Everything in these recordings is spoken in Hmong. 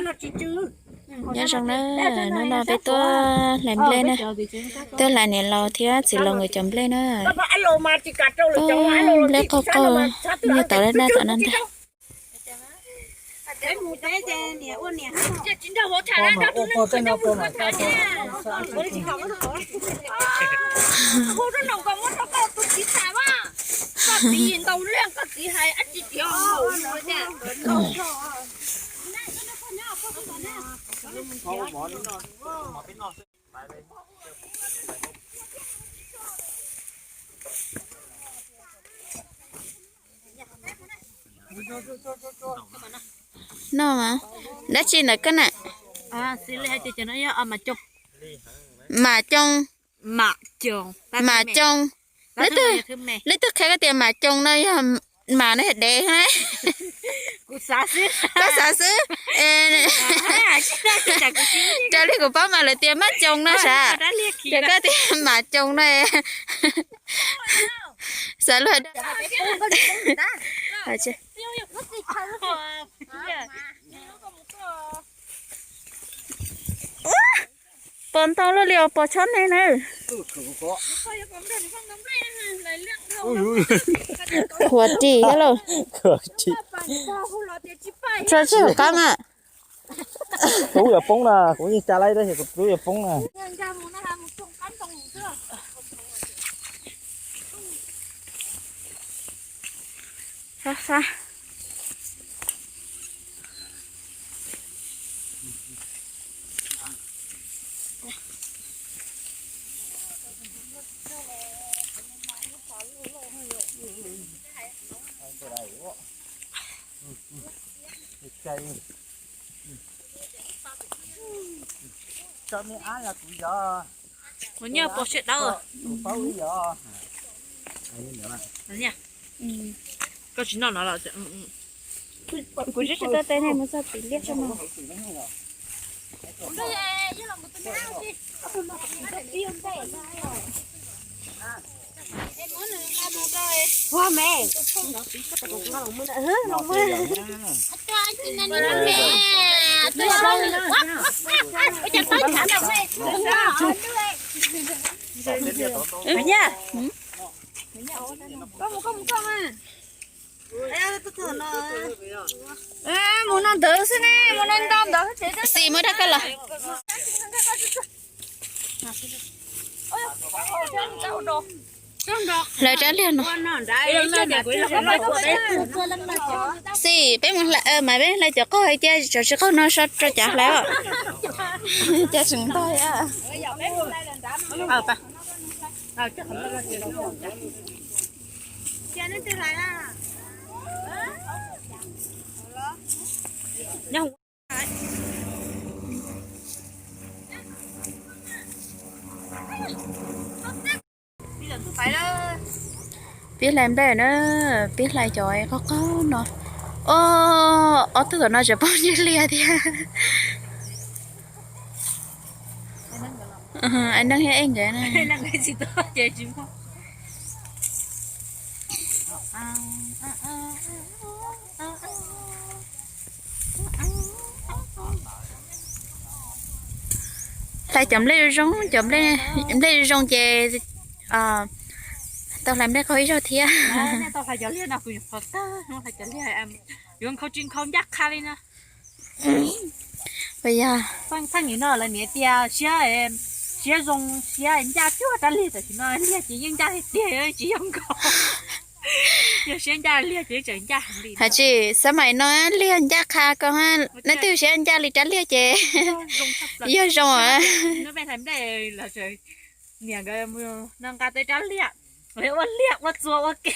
Nyob zoo na, hnub no peb tuaj hlais nplej na, tuaj hlais niam laus thiab txiv laus nkawd cov nplej na. Nplej qaug qaug, nyuag tau daj daj tom no ntag. No mas, dab tsi ntawm koj na? Mam Coos. Mam Coos. Leej twg qhia koj tias Mam Coos no yog mas no yog dev na? Koj xav xwb. Raws li kuv paub mas lawv tias Maj Coos no sav, ces koj tias Mam Coos no. Xav luag. Pos ntau luaj li os, pos tshob ne na. Khuav ris thiab lauj. Tso tseg hauv qab mas. Tub yuav poob na, kuv yeej tsa laib tab sis kuv tub yuav poob na. Kuv nyiaj pos siab dawb. Koj tsis noj no los. Kuv tsis tau teb ne, mus txog tim liaj tso mas. Mus no ntawd xwb ne, mus no nto ntawd. Xis muab rab koj los. Hlawv rab liag no. Xis, peb mus hlais, mas peb hlais cov qaug hais tias cov tsis qaug no so rau cav hlais os. Cas tseem ntog. Peb hlais nplej na, peb hlais cov qaug qaug no. Ob tug tom no tseem poob nyiaj liag thiab. Ai neeg thiab ej nkawd na. Hlais cov nplej zoo, cov nplej zoo ces tau hlais nplej qaug ib zaug thiab. Yuav nkhaus tsis nkhaus ncaj qha li na. Txheej nim no lawv niam tias siab, siab zoo siab ncaj cuag rab liag, tam sim no liag ces yeej ncaj tiag tiag tsis yog nkhaus. Yog siab ncaj liag ces tseem ncaj heev li. Hais tsis xab maim no liag ncaj qha ko, leej twg siab ncaj li rab liag ces yog zoo. Niam nkawd no nqa tej rab liag, ua liag ua txuas ua ke.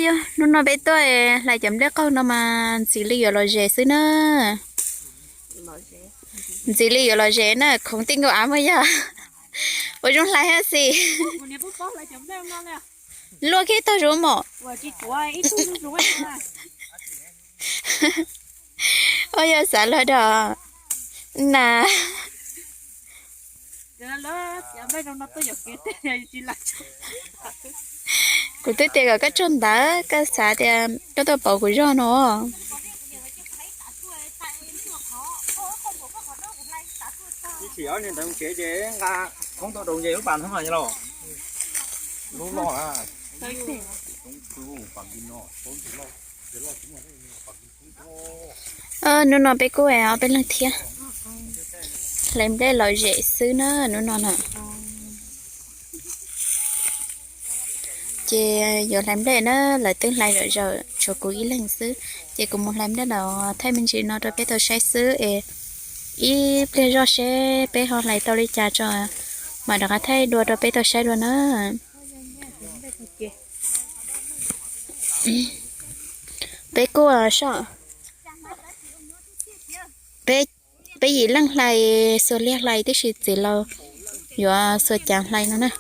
Yog hnub no peb tuaj hlais cov nplej qaug no mas Ntxim Lis yuav los zes xwb na. Ntxim Lis yuav los zes na, khoov tij nkaus av mas yog ua zoo hlais hab xis. Luaj kiag tog zoo mom. Ua yog xav luag dog na. Kuv twb tias kom koj tsaug ntawv, koj xav tias koj tuaj pauv kuv zog no. Ib sim ob niag ntawd mus tsev ces nqa khoob tuaj rau nce lub pas no los. Lub loj na. Hnub no peb kuj ob peb leeg thiab. Hlais nplej lom zem xwb na hnub no na. Ces yuav hlais nplej na, lawv twb hlais zom zaws tshuav kuv ib leeg xwb. Ces kuv mus hlais nplej los thaij me ntsis no rau peb tau saib xwb es ib pliag zoj seb peb ho hlais tau li cas tso mam rov qab thaij dua rau peb tau saib dua na. Peb kuj soj, peb, peb yim leej hlais, xuas liag hlais tib si, txiv laus yuav xuas cav hlais no na.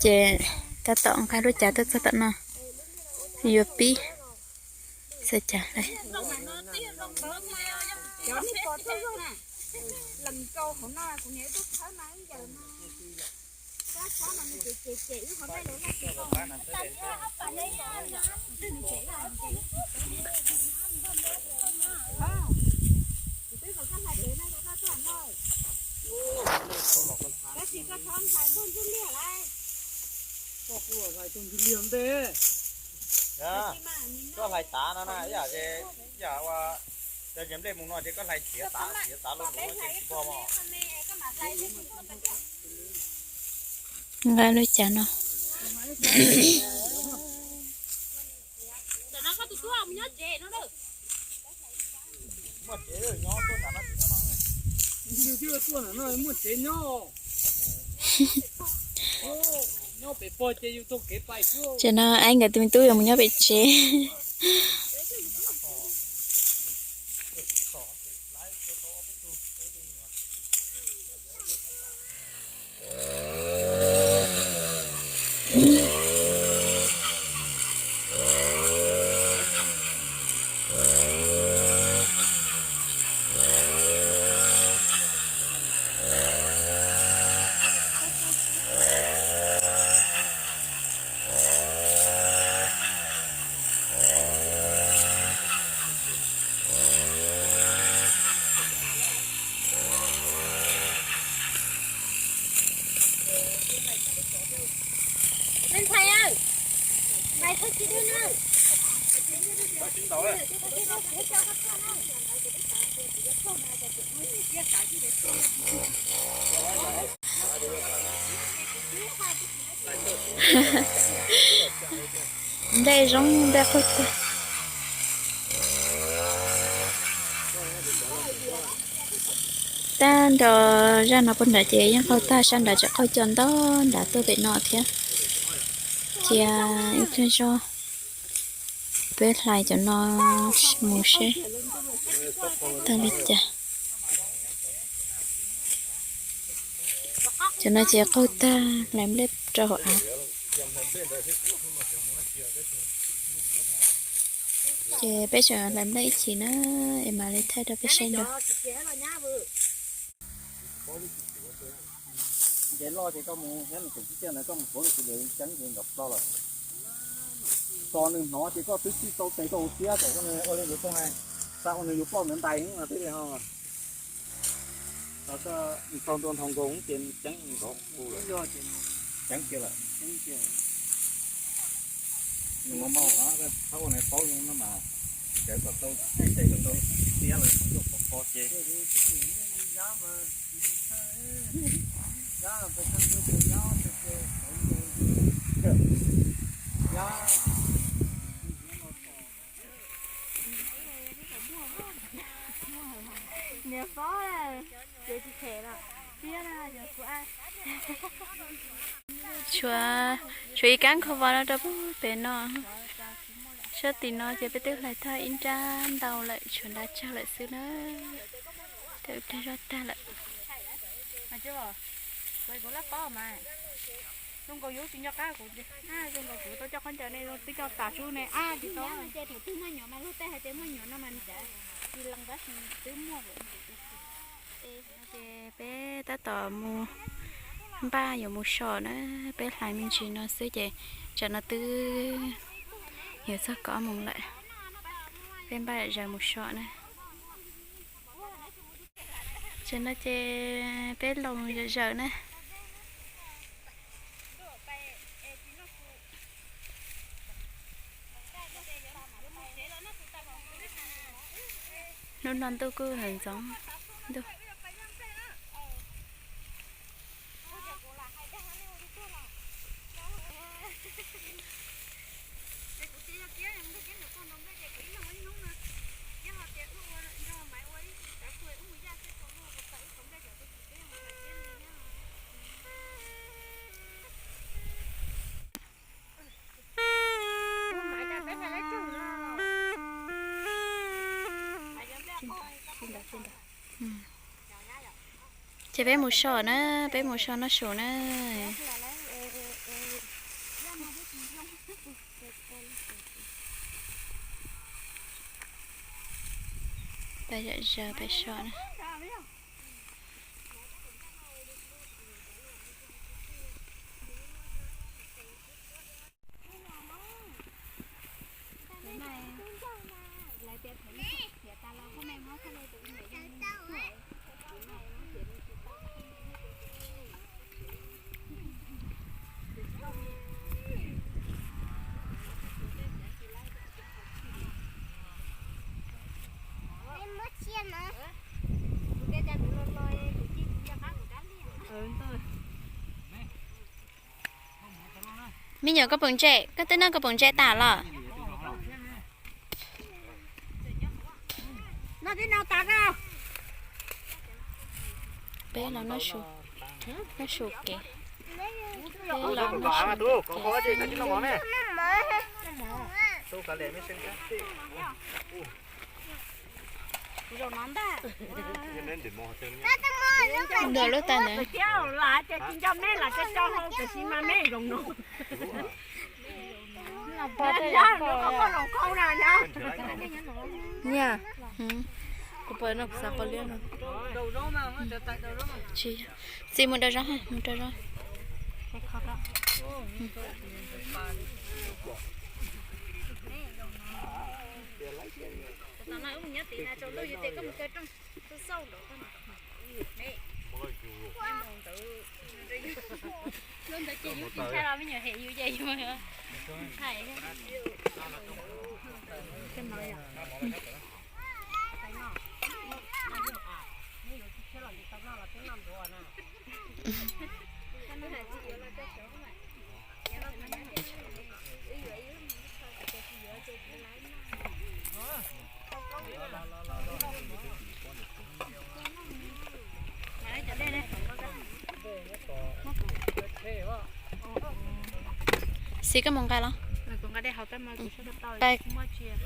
Ces tab tom nqa lub cav tuaj txog tom no, yuav pib xuas cav hlais. Koj hlais tav no na, ib yam, ib yam ua cov nplej mus no ces koj hlais tiav tav, tiav tav lawm tsis npog mog. Nqa lub cav no. Tam no Aib nkawd tus me tub yuav mus nyob pem tsev. Nplej zoo nplej qaug tag. Tag nrho zaj no puag nrad ces yeej qaug tag, sab nrad tseem qaug co ntau nrad tuaj pem no thiab. Cia ib pliag zog peb hlais cov no mus seb tau li cas. Cov no ces qaug tag, hlais nplej rau hauv av. Ces peb tseem hlais nplej ib chim na, es mam li thaij rau peb saib dua. Nce loj ces koj mus thiab nws tus tib tiaj ntawd koj mus tuav lub txiv dev ceeb ces nkawd ploj lawm. Tos nws hnov ces koj twb txij tau tes koj hauv siab kom ua li ntawd xwb na. Xav ua nws yuav ploj ntawd ntais no thiaj li ho. Tau nrog nkaus ces ceeb nkaus hu lawm. Ceeb kiag lawm. Nws mam mam txhob ua nws paub no mas, cawv kom tau tib tes kom tau tiab lawm yuav pov qo ces. Niam Fob, ces tsis them los tiab na, yog kuv a. Tshuav, tshuav ib kab nkhaus vos no rau pem no. Sab tim no ces peb twb hlais tag ib nrab ntau lawm, tshuav nrab tsawg lawm xwb na. Thaum ib pliag zoj tag lawm. Zoo nkaus yus tsis nco qab kuv, zoo nkaus kuv tau coj khaub ncaws ne, twb coj tas sub ne, ab tsis tau. Ces thaum twg muaj nyuam mas luag tej hais tias muaj nyuam no mas nws cas tsis lees tab sis twb muaj lawm. Ces peb tab tom mus npaj yuav mus so na, peb hlais me ntsis no xwb ces tsam no twb yuav txog kaum ob moos lawm, peb npaj zam mus so na. Tsam no ces peb loo zam zawm na. Hnub no ntuj kuj ntxoov ntuj. Ces peb mus so na, peb mus so noj su na. Peb zam zaws peb so na. Me nyuam, koj pom ntses, koj twb noj koj pom ntses tas los? Peb los noj su, noj su kev. Peb los noj su kev. Ntawm lub tas ntawd. Nyiaj, kuv pom no kuv xav qhov liab no. Tsis, txiv mus daws zaub, mus daws zaub. Xis, koj mus nqa los.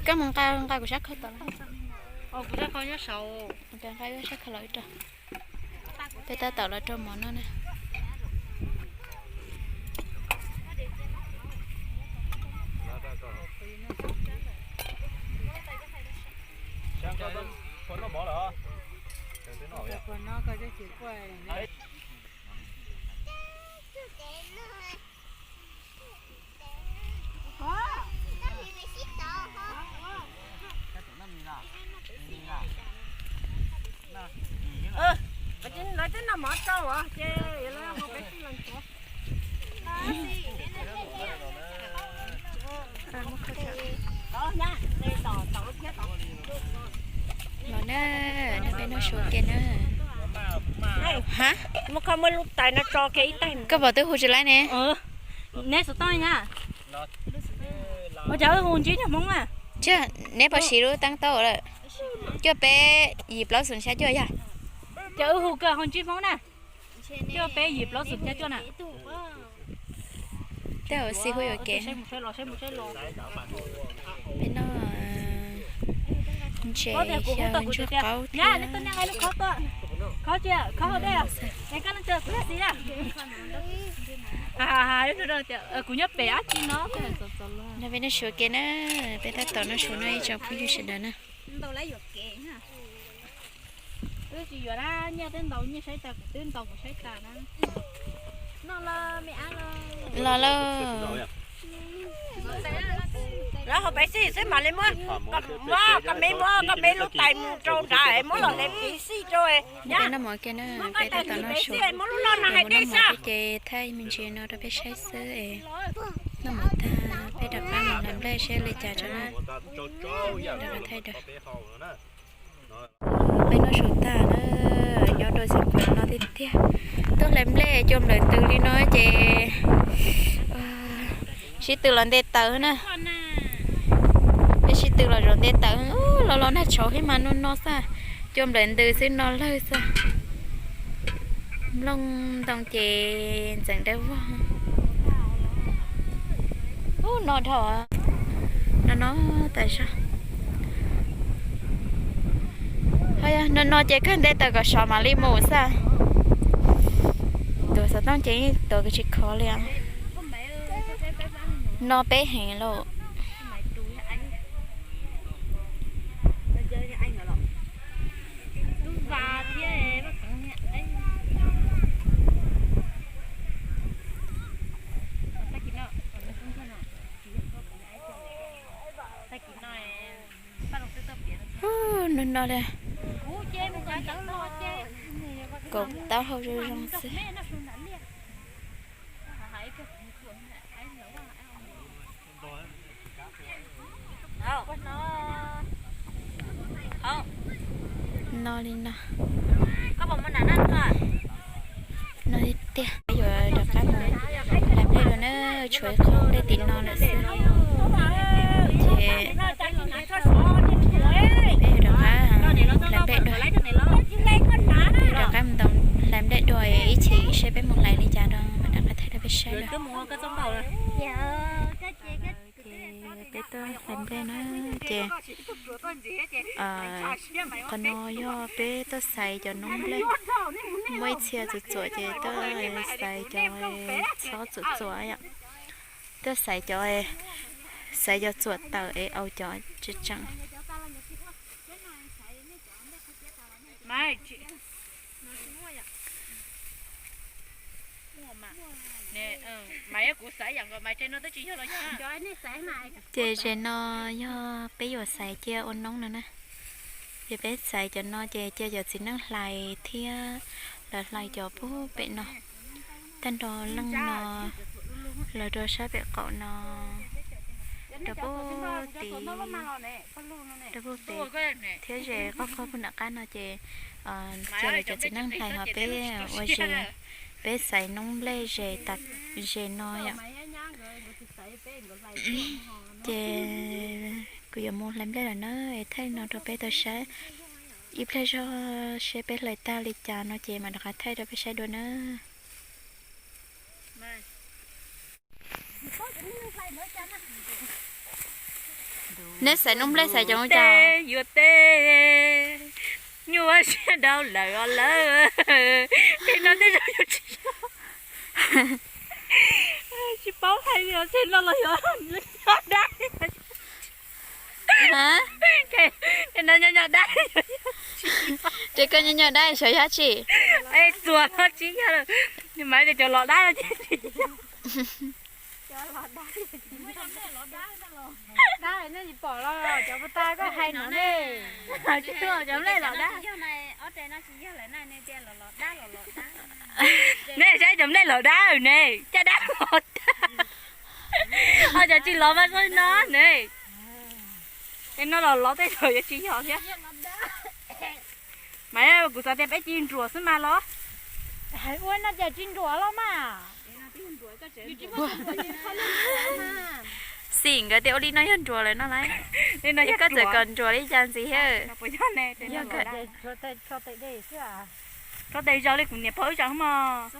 Koj mus nqa, nqa kuv sab khau tom los. Nqa sab khau los rau. Peb tab tom los rau mov noj na. Lawv twb noj mov tsau os, ces lawv hu peb tij los ntxuav. Los na, no peb noj su ke na. Ha? Muab koj muab lub tais no tso kiag ib taig. Koj pom twb hu tsis laib ne. Neb xov tooj na. Ua cas wb hu ntsib niag Hmoob na? Neb puas siv lub teeb tau lawm? Cuaj peb yim plaub xoom xya cuaj yog. Ces wb hu koj ho ntsib Hmoob na. Cuaj peb yim plaub xoom xya cuaj na. Tej hauv xis hu yuam kev. Peb noj ntses xyaw ntsuag qaub thiab. Kuv nyob pem ab tsi no. No peb noj su ke na, peb tab tom noj su no ib tsoom phooj ywg sawv daws na. Twb tsis yuav na, nyiaj twb ntau, nyiaj saib tas kuv twb ntau kuv saib tas na. Los lawm. Lawv hauv pem xij xwb mam li muab, muab koj me, muab koj me lub tais mus rau nrad, muab los lev pem xij rau. Peb noj mov kiag na, peb tab tom noj su, peb noj mov kiag ces thaij me ntsis no rau peb saib xwb es. Noj mov tag peb rov qab mus hlais nplej seb li cas tso na. Rov qab thaij dua. Peb noj su tag na, nyob rau xeev Khuam no tiag tiag. Tuaj hlais nplej cua nplawm ntws li no ces sib tw los nte taws na. Peb sib tw los zaum nte taws, los los nag tshauv thiab mas no no xwb, cua nplawm ntws xwb no lawg xwb. Nplooj ntoo ces ntxeev dawb vog. Ub, no dhau, no no tas zog. Ho yog no no ces kawg nte taws kom sov mam li mus xwb. Tuav xov tooj ces tuav tsis khov li. No peb heev lauj. Ub, no no li. Kaum taub hau zoo zoo xwb. No li no. No tiag tiag, yuav rov qab mus hlais nplej dua na, tshuav ib qho nplej tim no lawm xwb. Ces peb yuav rov qab hlais nplej dua. Peb rov qab mus ntaus hlais nplej dua ib chim seb peb mus hlais li cas rau mam rov qab thaij rau peb saib dua. Ces peb tuaj hlais nplej na, ces qhov no yog peb tuaj xaiv cov noob nplej. Muaj ib txhia txuam txuam ces tuaj xaiv cov txhob txuam txuam yom. Tuaj xaiv cov, xaiv cov txuam tawm es au cov tseem tseem. Ces ze no yog peb yuav xaiv cia ua noob no na. Ces peb xaiv cov no ces cia cov txiv neej hlais thiab lawv hlais cov pub pem no. Tag nrho leej no los rau sab pem qaum no, rau pub tid, rau pub tid thiab ze qoj qoj pub nram qab no ces cia lawv cov txiv neej hlais ho peb ua ze, peb xaiv noob nplej ze tas ze no yom. Ces kuv yuav mus hlais nplej lawm na, es thaij no rau peb tau saib ib pliag zog seb peb hlais tag li cas no ces mam rov qab thaij rau peb saib dua na. Neb xaiv noob nplej xaiv cov ua cas? Yuav teb, nyuaj siab dhau lawm os lawm. Tej no tej zaum yuav tsis yog, tsis paub hais li os, tej no los yuav dab. Tej no nyob nyob dab. Ces koj nyob nyob dab xyov yog tsi? Txuas no tsis yog, nws mas tias cov los dab ces tsis yog. Dab nej tsis pom los cov puas tag koj hais no ne. Cov nplej los dab. Neb saib cov nplej los dab ne, caj dab los dab. Ho cov tsis los mas zoo no ne. Es no los los tej zaum yuav tsis yog thiab. Mas kuv xav tias peb ci nruas xwb mas los. Hais ua no ces tsis nruas los mas. Xim nkawd tias ua li no yog nruas lawm no lauj. Koj txawm kom nruas li cas ntxiv thiab. Rho tes zaus li kuv niam pog wb zaus mog.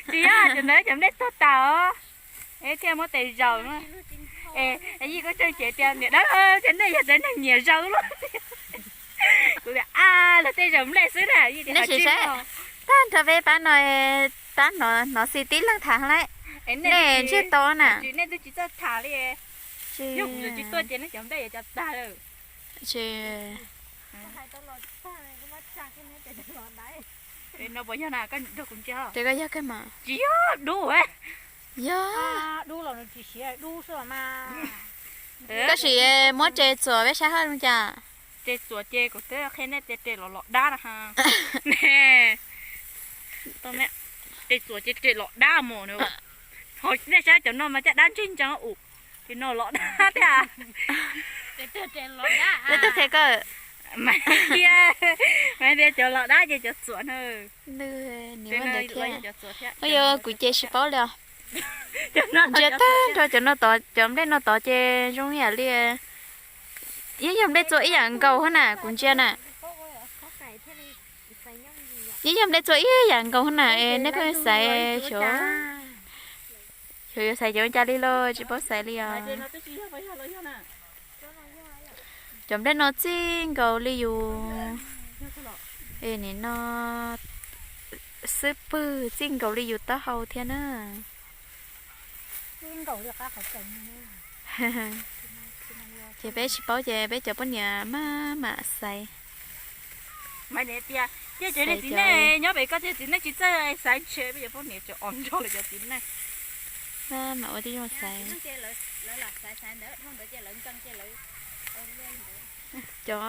Tsis yog cov nplej tuag tas os. Es thiaj muab tes zaus. Es yij koj tseem cev tias niam dab, ces nej yog tej neeg nyiam zaus luaj. Kuv tias a, lawv tej zaus nplej xwb na. Nej sim saib, tag nrho peb pab no, pab no hnov xis tib leeg tham lawm. Nej ntsiag to na. Nej twb tsis txawj tham li. Yog kuv tsis tuaj ces neb cov nplej yuav cov tag lawm. Ces no puas yog na, koj nrog kuv ntsia. Ces koj yog koj mas. Tsis yog dub. Yog. Dub los nws tsis siav, dub xwb mas. Koj sim muab tes txuas peb saib haj zoo cas. Tes txuas ces kuv twb qhia nej tias tes los los dab na ha. Tes txuas ces tes los dab mos. Nej saib cov no mas caj dab ntseg ntsees ua, ces no los dab thiab. Twb teg koj. Mas tias cov los dab ces cov txuas na. Nws ua ntawd thiab. Ua yog kuv ces tsis paub li os. Ntsia tag nrho cov no tod, cov nplej no tod ces zoo ib yam li, yeej yog nplej txua ib yam nkaus hab na kuv ntsia na. Yeej yog nplej txua ib yam nkaus hab na, nej pheej xaiv xyov, xyov yuav xaiv cov ua cas li los tsis paub xaiv li os. Cov nplej no txij nkaus li yus, es nim no xwb pwg txij nkaus li yus taub hau thiab na. Ces peb tsis paub ces peb cov poj niam maj mam xaiv. Mas tias, ces txiv neej nyob pem koj thiab txiv neej tsis txawj xaiv ntshe peb cov poj niam tseem os nrog lawv cov txiv neej. Maj mam ua tib zoo xaiv. Cov,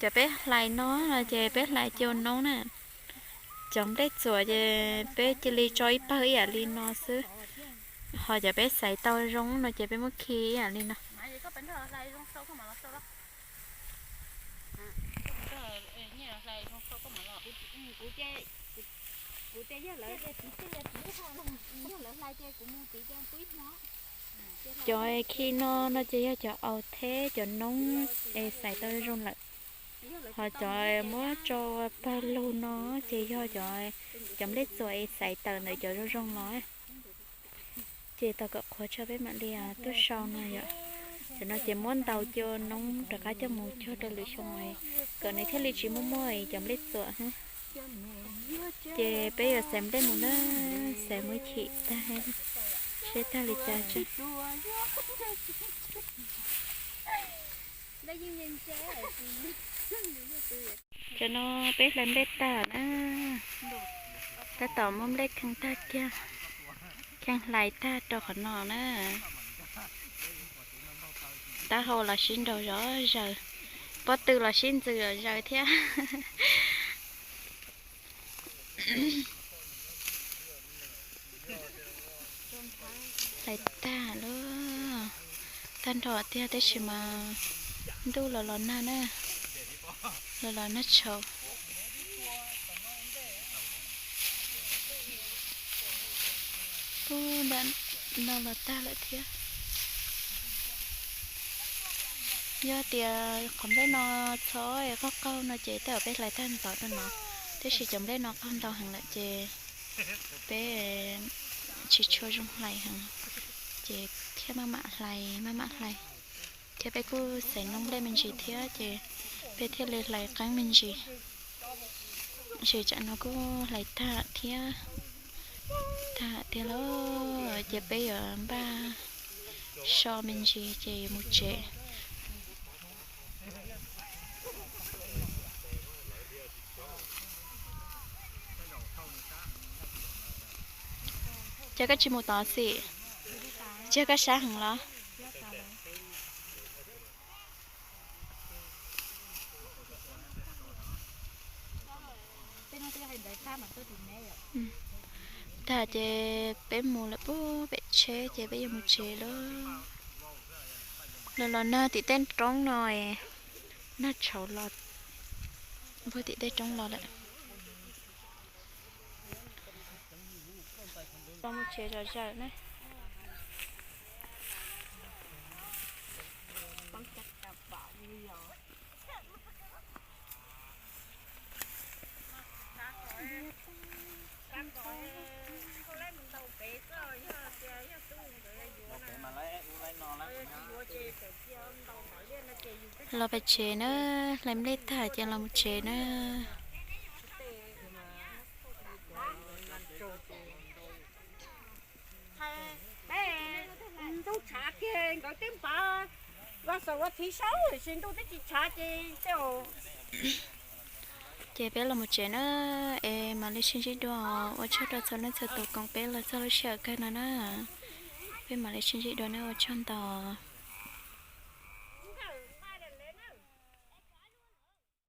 cov peb hlais no no ces peb hlais cia ua noob na. Cov nplej txuas ces peb cia li tso ib pawg ib yam li no xwb. Ho cov peb xaiv tau zoo no ces peb muab khi ib yam li no. Cov khi no no ces yog cov aus thiab cov noob es xaiv tau zoo lawm. Ho cov muab tso pawg lug no ces yog cov, cov nplej txuas es xaiv tawm ntawm cov zoo zoo los. Ces tos kom qhuav tso peb mam li tuaj sau no yom. Cov no ces muab ntaus cia noob rov qab coj mus cog rau lwm xyoo kom nws thiaj li tsis muaj muaj cov nplej txuas. Ces peb yuav xaiv nplej mus na, xaiv muab chim tag, seb tag li cas tso. Cov no peb hlais nplej tag na, tab tom muab nplej kheej tag kiag, kheej hlais tag rau qhov no na. Taub hau los sib nraus zom zaws, pob tw los sib ntxws zom zaws thiab. Hlais tag lawm, tag nrho tiag tab sis mas ntuj los los nag na, los los nag tshauv. Ub, nram no los tag lawm thiab. Yog tias qhov nplej no txhob qaug qaug no ces tej zaum peb hlais tag ntau rau no, tab sis cov nplej no qaug ntau heev lawm ces peb tsis tshua zoo hlais heev, ces thiaj maj mam hlais maj mam hlais. Thiab peb kuj xaiv noob nplej me ntsis thiab ces peb thiaj li hlais qeeb me ntsis. Tab sis tsam no kuj hlais tag thiab, tag tiag lawm ces peb yuav npaj so me ntsis ces yuav mus tsev. Ces koj tsis mus tod xim, tsis yog koj sab heev los? Tag ces peb mus lawm pub pem tsheb ces peb yuav mus tsev lawm. Los los nag tim tej roob no, nag tshauv los npuag tim tej roob los lawm. Mus tsev zom zaws na. Los pem tsev na, hlais nplej tag ces los mus tsev na. Ntxooj tshav kiag nkawd twb npaj Ua txiv saub, sis ntuj twb tsis tshav ces tej. Ces peb los mus tsev na, es mam li sib ntsib dua. Ua tsaug rau txhua leej txhua tus koom peb los txog lub sij hawm kawg no na. Peb mam li sib ntsib dua na, ua tsaug ntau.